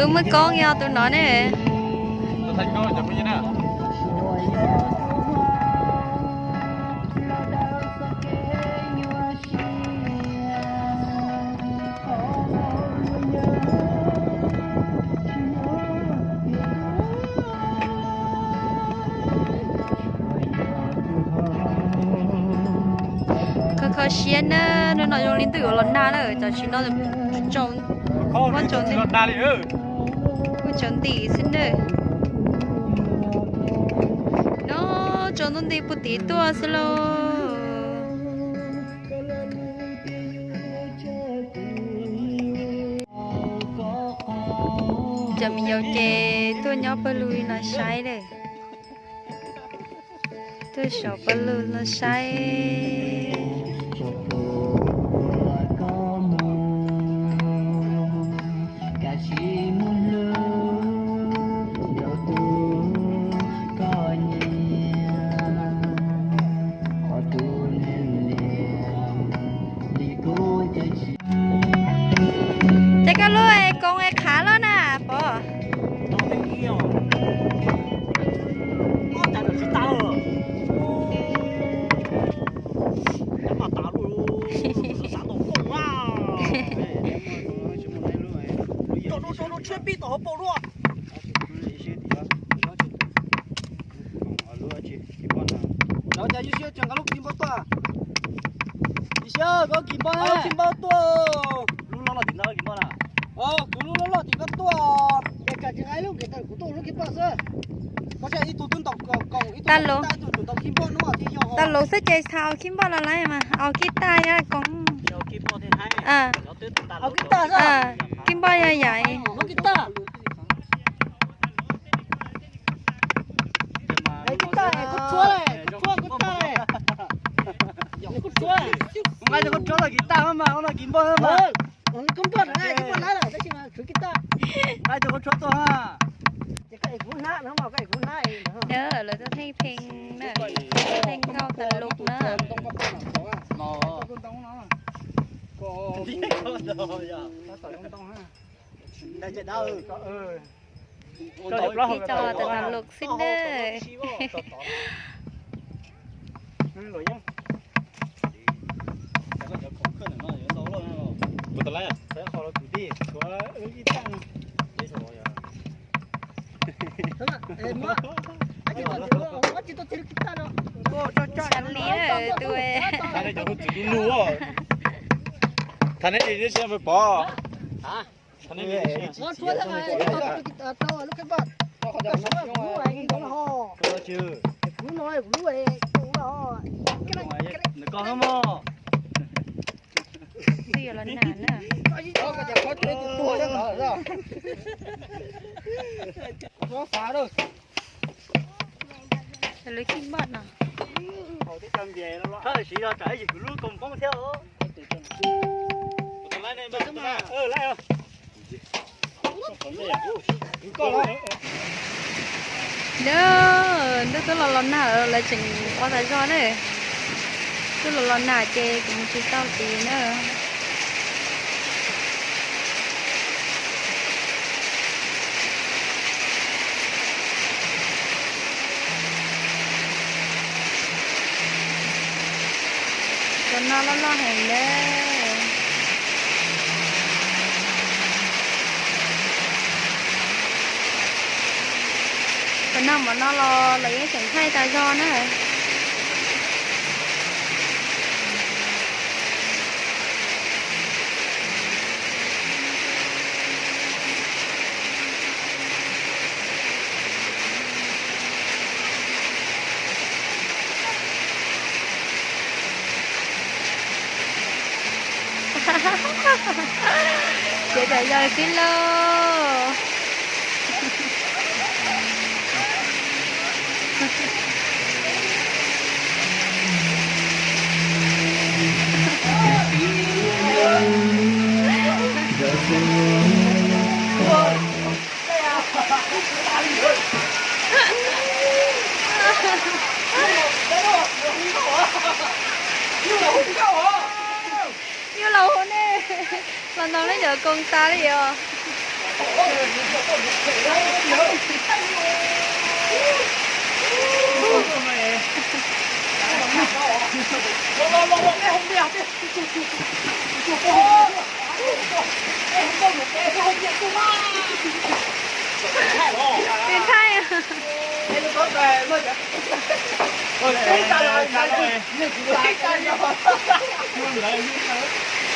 Tus muaj koob yog tus no ne. Kho kho siab na, hnub no zoo li ntuj yuav los nag na, tam sim no muaj tsaus ntuj, kuj tsaus nti xwb na. No tsaus ntuj nti puag tid tuaj xwb lauj. Cov me nyuam ces tuaj nyob pawg lug li no saib lawm. Tuaj saum pawg lug no saib. Ces koj lub koom es qhav loj na Pov. Lawv cas ywj siab tseem nqa lub kis npau tuaj. Ywj siab nqa lub kis npau, nqa lub kis npau tuaj. Lub loj loj tim nqa lub kis npau na. Kuv lub loj loj tim nqa tuaj. Koj saib ib tug twb ntaus koom, ib tug tsis ntaus kis npau no thiaj yog. Tau lus xwb ces thaum kis npau los lawm mas, au kis taj yog koom. Kis npau yog yam. Nqa cov khaub tshuab los kis taj mas, ua no kis npau mas. Nqa cov khaub tshuab tuaj ha. Lawv tuaj theej pheej na, tuaj theej nkauj tas lus na. Tij tso tas tas lus xwb na. Xav li tus. Thaum neb li si pov. Nws koj mog. Twb yuav los nag na. Lawv kij npaj no. Siv zog tsam ib yim kuv lub koom poob thiab. Ntuj, ntuj twb los los nag, lawv tseem ua tas zog na. Twb los los nag ces kuv mus tsis tau tid na. Cov no loj loj heev na. Cov no mov no los lawv yeej tseem thaij tas zog na. Ces tas zog xwb lauj. Yus los hu ne, los ntaus lub cov koom tas li os. Peb thaij.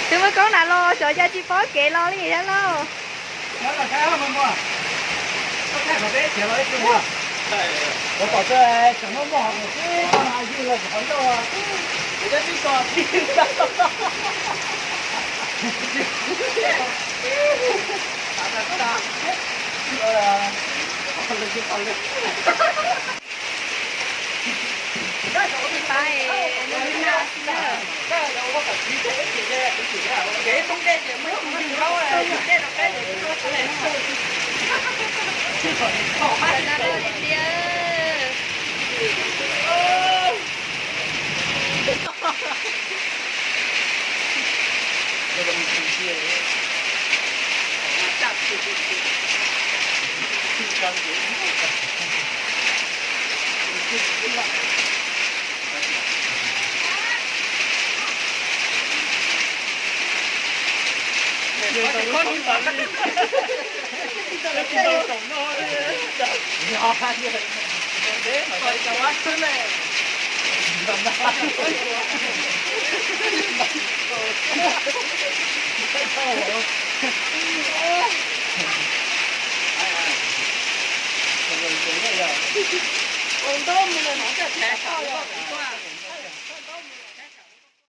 Twb muaj koob hnav los xyov cas tsis paub kev los li thiab lauj.